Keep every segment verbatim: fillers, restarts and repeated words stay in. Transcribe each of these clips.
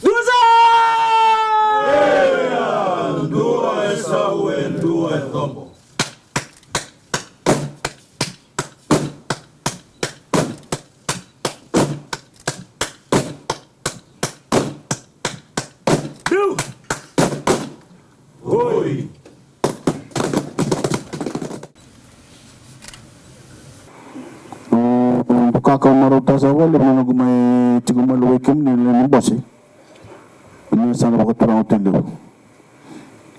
Dusa! Ea, dua e sau e dua e cobo. Oi. Bukaka au marautaka saka vakalevu na noqu mai tiko mai lawai kemuni na lewe ni bose. Ena yasana vakaturaga o Tailevu.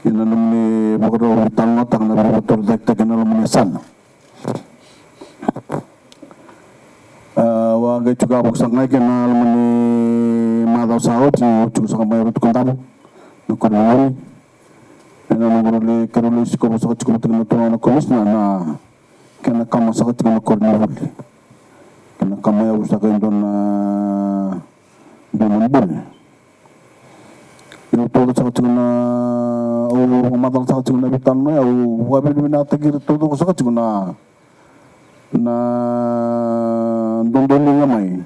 Ena nomuni vakarau veitalanoataka na veivakatorocaketaki ena loma ni yasana. A, au a qai tiko a vakasaka ga kina na loma ni macawa sa oti, au tiko saka mai Ratu Kadavu, na koronivuli. Ena noqu lai, keirau lai sikova saka tiko vata kei na turaga na komisina na kena kama saka tiko na koronivuli. Kena kama e yavu saka e dua na, dua na bure. Au tauca saka tiko na, au vakamacala saka tiko na veitalanoa, au vakavinavinakataki ira taucoko saka tiko na, na dodoliga mai.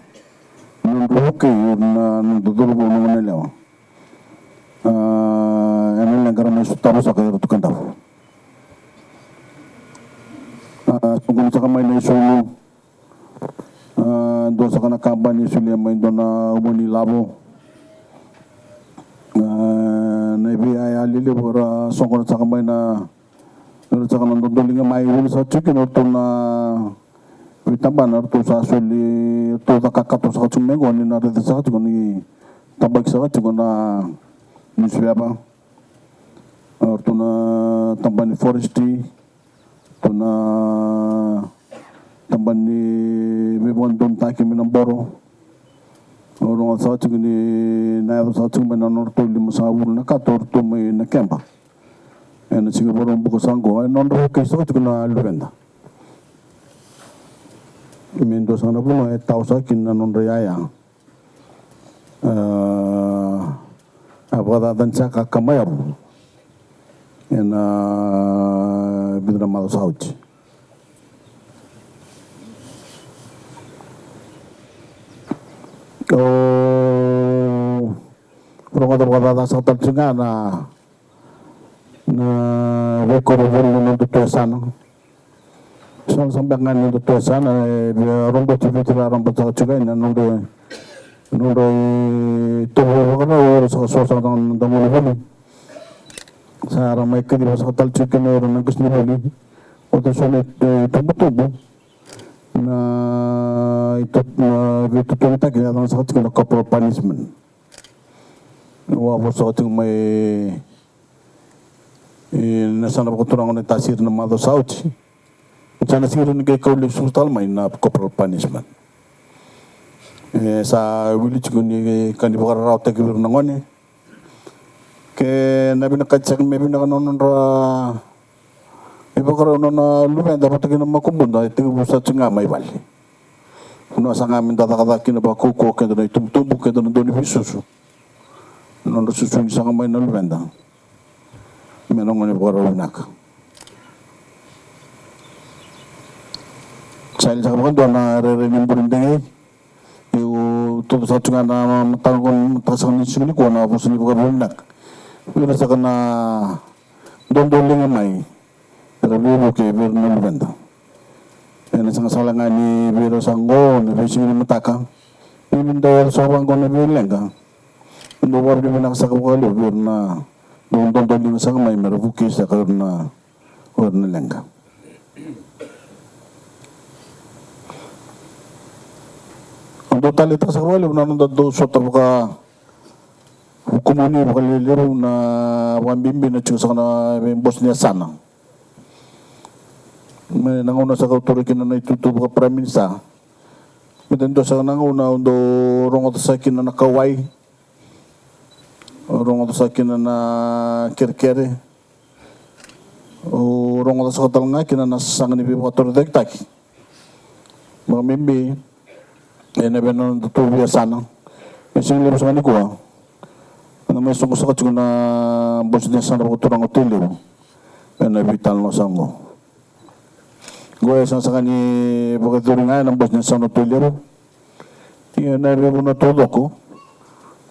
Na nodra vukei na, na noda cauravou na goneyalewa. A, ena leqa ra mai sotava saka i Ratu Kadavu. A, soqoni saka mai na isulu. A, dua saka na kabani e solia mai dua na umani lavo. A, na ivei yaya lelevu era soqona saka mai na, era saka na dodoliga mai, vuli saka tiko kina o ratou na veitabana, ratou sa soli, ratou caka kato saka tiko mai qo ni na raica saka tiko ni tabaki saka tiko na newspaper. O ratou na tabana ni forestry, ratou na tabana ni veivakadodonutaki mai na boro. Au rogoca saka tiko ni na yaco saka tiko mai na nodratou limasagavulu na kato o ratou mai na keba. Ena siga Vakaraubuka sa qo, e nodra vukei saka tiko na luveda. Me dua saka na vanua e tao saka kina na nodra yaya. A, a vakacacani saka ka mai yavu ena vica na macawa sa oti. Au rogoca vakacaca saka tale tiko ga na na veikoronivuli na noda tu yasana. So na sa beka ga ni noda tu yasana, e via roboti Viti raraba saka tiko ga na nodra, nodra itovo vakarau, era saka so saka na noda gonevuli. Sa ra mai kaciva saka tale tiko kina o ira na qasenivuli. Oti so na itubutubu na ito, na veitotogi taki, na yacana saka tiko na corporal punishment. Au a vosa saka tiko mai ena yasana vakaturaga o Naitasiri na macawa sa oti. Sa na sega ni qai kau lesu tale mai na corporal punishment. E sa wili tiko ni ka ni vakararawataki vei ira na gone. Ke na vinakati saka me vinaka na nodra ivakarau na nona luveda vata kei na makubuda, e tekivu saka tiko ga mai vale. Vanua saka ga me da cakacaka kina vakaukauwa, keda na itubutubu, keda na dau ni veisusu. Nodra susuni saka mai na luveda me na gone vakarau vinaka. Sa yali saka vakadua na rairai ni bure degei. Au tauca saka tiko ga na mataka qo, mataka saka ni siga nikua, na vosa ni vakavinavinaka vei ira saka na dodoliga mai, era veivuke vei ira na luveda. Ena sega sala ga ni vei ira saka qo na veisiga ni mataka, ni da yaco saka vaqo na veileqa. Au vakavinavinaka saka vakalevu vei ira na dodoliga saka mai me ra vukei saka o ira na, o ira na leqa. Au dau taleitaka saka vakalevu na noda dau sota vaka vukumuni vakalelevu na vakabibi na tiko saka na veibose ni yasana. Me na gauna saka au taura kina na itutu vaka Prime Minister, me da dua saka na gauna au dau rogoca saka kina na kauwai, au rogoca saka kina na kerekere. Au rogoca saka tale ga kina na sasaga ni veivakatorocaketaki. Vakabibi ena vei na noda tou veiyasana. E sega ni levu saka nikua. Ena mai soqo saka tiko na bose ni yasana vakaturaga o Tailevu ena veitalanoa saka oqo. Oqo e sega saka ni vakacuri ga ena bose ni yasana o Tailevu. Ia na veivanua taucoko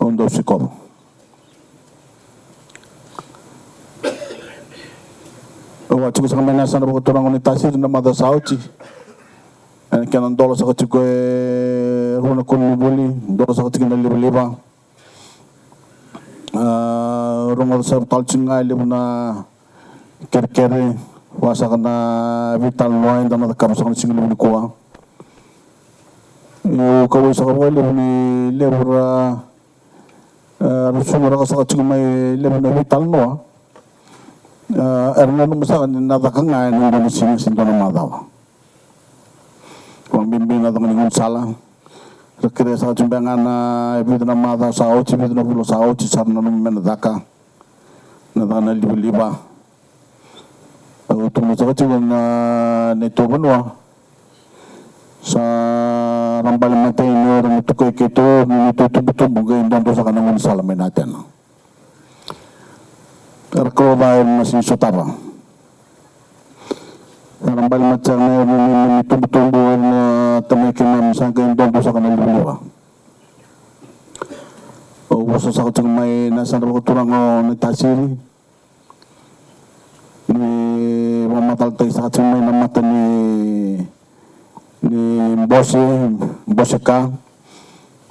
au dau sikova. Au a tiko saka mai na yasana vakaturaga o Naitasiri na macawa sa oti. Ena kena dola saka tiko e rua na koronivuli, dola saka tiko na livaliva. A, rogoca saka tale tiko ga e levu na kerekere vaka saka na veitalanoa eda na cakava saka na siga levu nikua. Au kauwai saka vakalevu ni levu ra, e, ra sugaraka saka tiko mai levu na veitalanoa. E, era nanuma saka ni na caka ga ena dua na siga se dua na macawa. Vakabibi na caka ni gaunisala. Ra kerea saka tiko beka ga na vica na macawa sa oti, vica na vula sa oti, sa ra nanuma me na caka. Na caka na livaliva. Au tukuna saka tiko na neitou vanua. Sa ra bale matai ni ira na tukai keitou, ni neitou tubutubu, qai dodo saka na gaunisala mai na tena. Era kaloca ira na sega ni sotava. Era bale matai saka na ira na neimami tubutubu, ira na tamai keimami, sa qai dodo saka na livaliva. Au vosa saka tiko mai na yasana vakaturaga o Naitasiri. Ni vakamacalataki saka tiko mai na mata ni, ni bose, bose ka.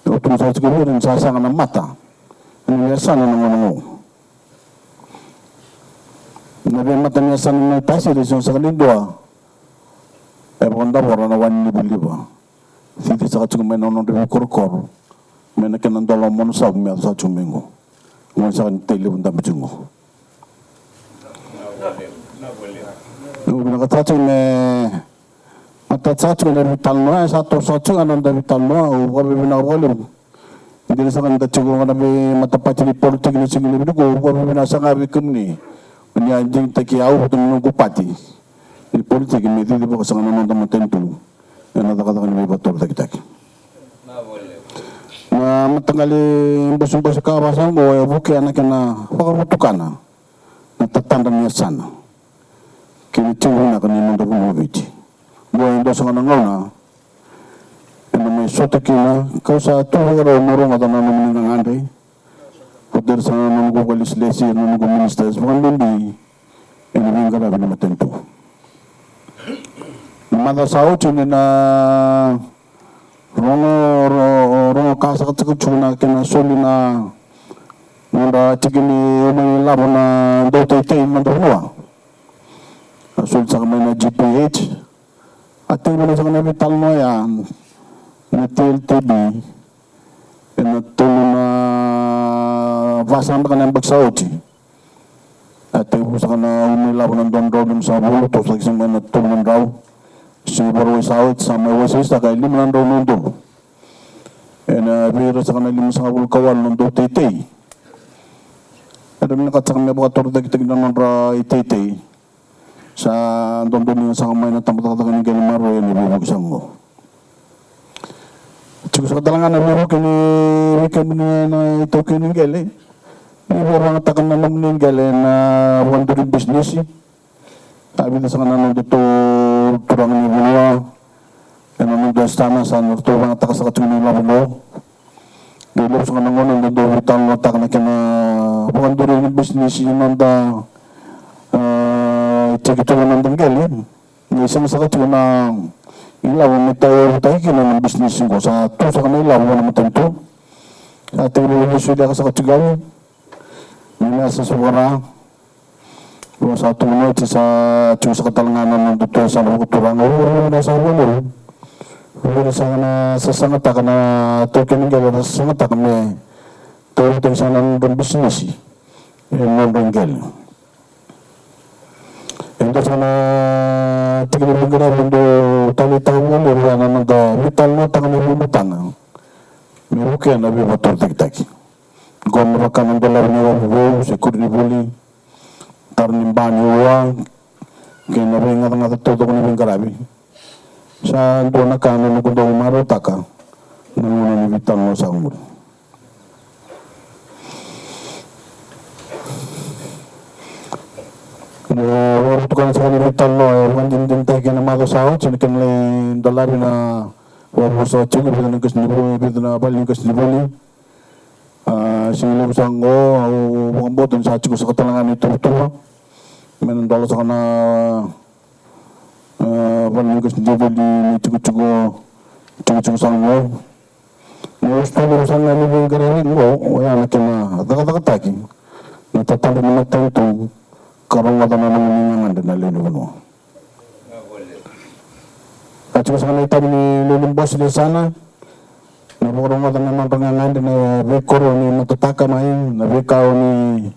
Au tukuna saka tiko vei ira ni sa sega na mata ni veiyasana na gauna oqo. Na veimata ni yasana na Naitasiri e sega saka ni dua e vakadavora na wa ni livaliva. Cici saka tiko mai na nodra veikorokoro mai na kena dola o Monasavu me yaco saka tiko mai qo. Gone saka ni Tailevu dabe tiko qo. Au vinakata saka tiko me matata saka tiko na veitalanoa e sa toso saka tiko ga na noda veitalanoa. Au vakavinavinaka vakalevu. Dina saka ni da tiko ga na veimatapati ni politiki na siga levu nikua, au vakavinavinaka saka ga vei kemuni. Ni a digitaki au vata na noqu pati ni politiki me cicivaka saka na noda matanitu ena cakacaka ni veivakatorocaketaki. Na mataqali bosebose ka vaka saka oqo e vukea na kena vakavotukana na tatadra ni yasana kei na tiko vinaka ni noda vanua o Viti. Oqo e dua saka na gauna ena mai sota kina, kau sa tu vakarau meu rogoca na nomuni gagadre. Vata kei ira saka na noqu vakalesilesi, na noqu ministers, vakabibi ena veiqaravi ni matanitu. Na macawa sa oti ni na rogo, ro-, rogo ka saka tiko na kena soli na nodra tiki ni uma ni lavo na dauteitei ni noda vanua. A soli saka mai na G P H. A teivana saka na veitalanoa ya na T L T B ena tolu na vasagavulu na yabaki sa oti. A tekivu saka na uma ni lavo na dua na drau limasagavulu, toso saka mai na tolu na drau. Siga Vakarauwai sa oti sa mai wasei saka e lima na drau na udolu. Ena vei ira saka na limasagavulu ka walu na dauteitei. Era vinakata saka me vakatorocaketaki na nodra iteitei. Sa dodonu ga saka mai na tabacakacaka ni qele maroroi ena veivuke saka oqo. Tiko saka tale ga na veivuke ni, vei kemuni na itaukei ni qele, ni vakayagataka na nomuni qele ena vakaduri bisinisi. A vica saka na nodatou turaga ni vanua ena noda yasana sa na ratou vakayagataka saka tiko na ilavo oqo. Dau levu saka na gauna da dau veitalanoataka na kena vakaduri ni bisinisi ni noda, a, tiki tiko na noda qele. Ni sega saka tiko na ilavo me tauyavutaki kina na bisinisi oqo, sa tu saka na ilavo vua na matanitu. A tekivu veisoliyaka saka tiko yani. Ni na sa suvara. Ua sa tukuna oti sa tiko saka tale ga na noda tu e sa na vakaturaga. Ua na sa vua levu. Ua na sa na sasagataka na taukei ni qele, na sasagataka me tauyavutaki saka na nodra bisinisi ena nodra qele. E dua saka na tiki ni veiqaravi e dau taleitaka vakalevu ya na noda veitalanoataka na veimataqali me vukea na veivakatorocaketaki. Qo me vaka na dolavi ni wavu vou se koronivuli, tara ni ba ni ua, kei na veigacagaca taucoko ni veiqaravi. Sa dua na ka na noqu dau marautaka na gauna ni veitalanoa sa qori. Na vakavotukana saka ni veitalanoa e vakadinadinataki ena macawa sa oti, na kena lai dolavi na vakavusa tiko e vica na qasenivuli, e vica na vale ni qasenivuli. A, siga levu saka oqo au vakabauta ni sa tiko saka tale ga na ituvatuva me na dola saka na, a, vale ni qasenivuli ni tikotiko, tikotiko saka oqo. Na usutu levu saka ga ni veiqaravi oqo oya na kena cakacakataki na tatadra ni matanitu ka rogoca na nomuni gagadre na lewe ni vanua. Ka tiko saka na itavi ni lewe ni bose ni yasana, na vakarogoca na nodra gagadre na veika o ni matataka mai, na veika o ni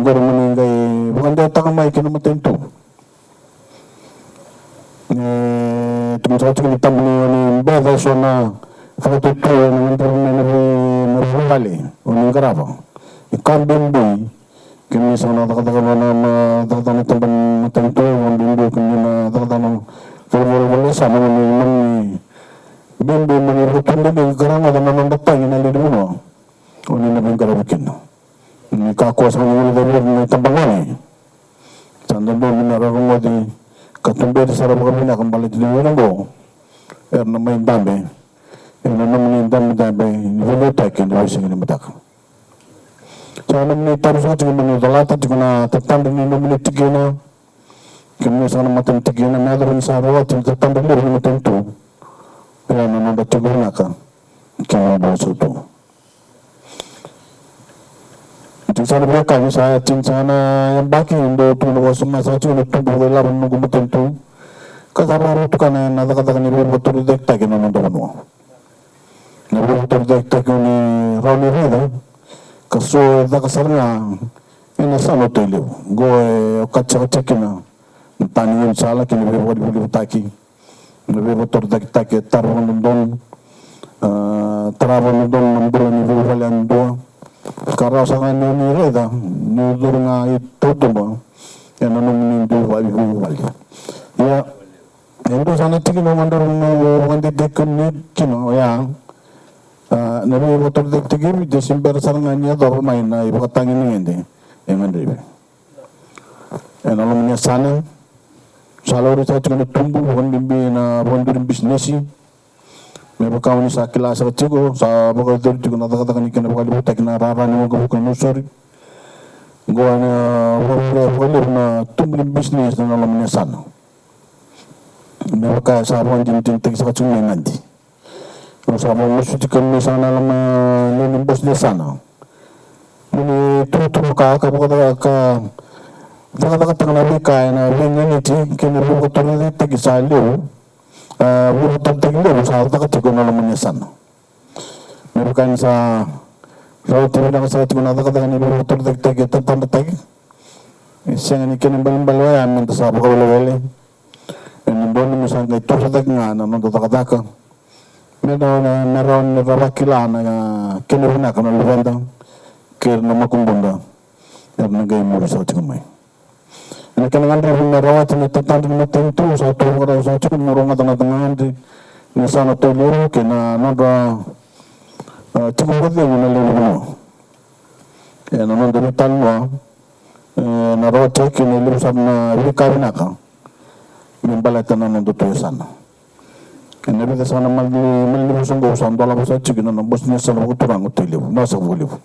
qori mo ni qai vakadewataka mai ki na matanitu. E, tukuni saka tiko ni tabu ni o ni beca eso na vakatutu ena gadrevi mai na vei, na veivuvale o ni qarava. E ka bibi kemuni saka na cakacaka na, na, na cakacaka na tabana ni matanitu, ka bibi kemuni na cakacaka na valenivolavola ni yasana, o ni, o ni bibi mo ni vakatudei ka rogoca na nodra tagi na lewe ni vanua o ni na veiqaravi kina. Ni kakua saka ni guilecavi ira na itabagone. Sa dodonu me ra rogoci ka tuberi sara vakavinaka baleta ni gauna oqo era na mai dabe ena nomuni dabedabe ni veiliutaki ena veisiga ni mataka. Sa nomuni itavi saka tiko mo ni colata tiko na tatadra ni nomuni tikina, kemuni saka na matanitu tikina, me yacova ni sa rawati na tatadra levu ni matanitu. Ia na nodra tiko vinaka kei na bula sautu. Tiko saka na veiwekani, sa tini saka na yabaki dau tukuna vakasama saka tiko na tubu vakailavo na noqu matanitu. Ka sa vakarautaka na cakacaka ni veivakatorocaketaki na noda vanua. Na veivakatorocaketaki o ni rawa ni raica ka so e caka sara ga ena yasana o Tailevu. Oqo e okati saka tiko kina na tani gaunisala kei na veivakalivalivataki, na veivakatorocaketaki e tara vakadodonu, a, tara vakadodonu na bula ni veivale yadua. Ka rawa saka ga ni o ni raica ni o curu ga i tautuba ena nomuni dui vale, veivale. Ia, e dua saka na tikina au gadreva meu vakadeitaki kemuni kina oya, a, na veivakatorocaketaki e Viti e se bera sara ga ni yacova mai na ivakatagi ni gede e gadrevi. Ena loma ni yasana sa laurai saka tiko na tubu, vakabibi na vakaduri bisinisi. Me vaka o ni sa kila saka tiko, sa vakayacori tiko na cakacaka ni kena vakalevutaki na rara ni waqavuka e Nausori. Oqo ena vakavurea vakalevu na tubu ni bisinisi ena loma ni yasana. Me vaka sa vakadinadinataki saka tiko mai Nadi. Au sa vakamasuti kemuni saka na loma ni bose ni yasana mo ni tuvatuva ka, ka vakacaka, ka cakacakataka na veika ena veiganiti kei na veivakatorocaketaki sa levu. A, veivakatorocaketaki levu sa caka tiko ena loma ni yasana. Me vaka ni sa rawati vinaka saka tiko na cakacaka ni veivakatorocaketaki e tatadrataki. E sega ni kena ibalebale oya meda sa vakawelewele. Ena dodonu me sa qai torocake ga na noda cakacaka. Me rawa, me rawa ni ra vakila na kena vinaka na luveda kei ira na makubuda era na qai muri saka tiko mai. Ena kena gadrevi me rawati na tatadra ni matanitu, sa tu vakarau saka tiko meu rogoca na gagadre ni yasana o Tailevu kei na nodra, a, tiko vakacegu na lewe ni vanua. Ena noda veitalanoa, e, na rawati kina e levu sara na veika vinaka me baleta na noda tu yasana. Ena vica saka na mali, mali ni veisiga oqo sa dolava saka tiko na, na bose ni yasana vakaturaga o Tailevu. Vinaka saka vakalevu.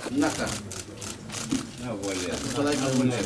Vinaka. Na vale. Na vale.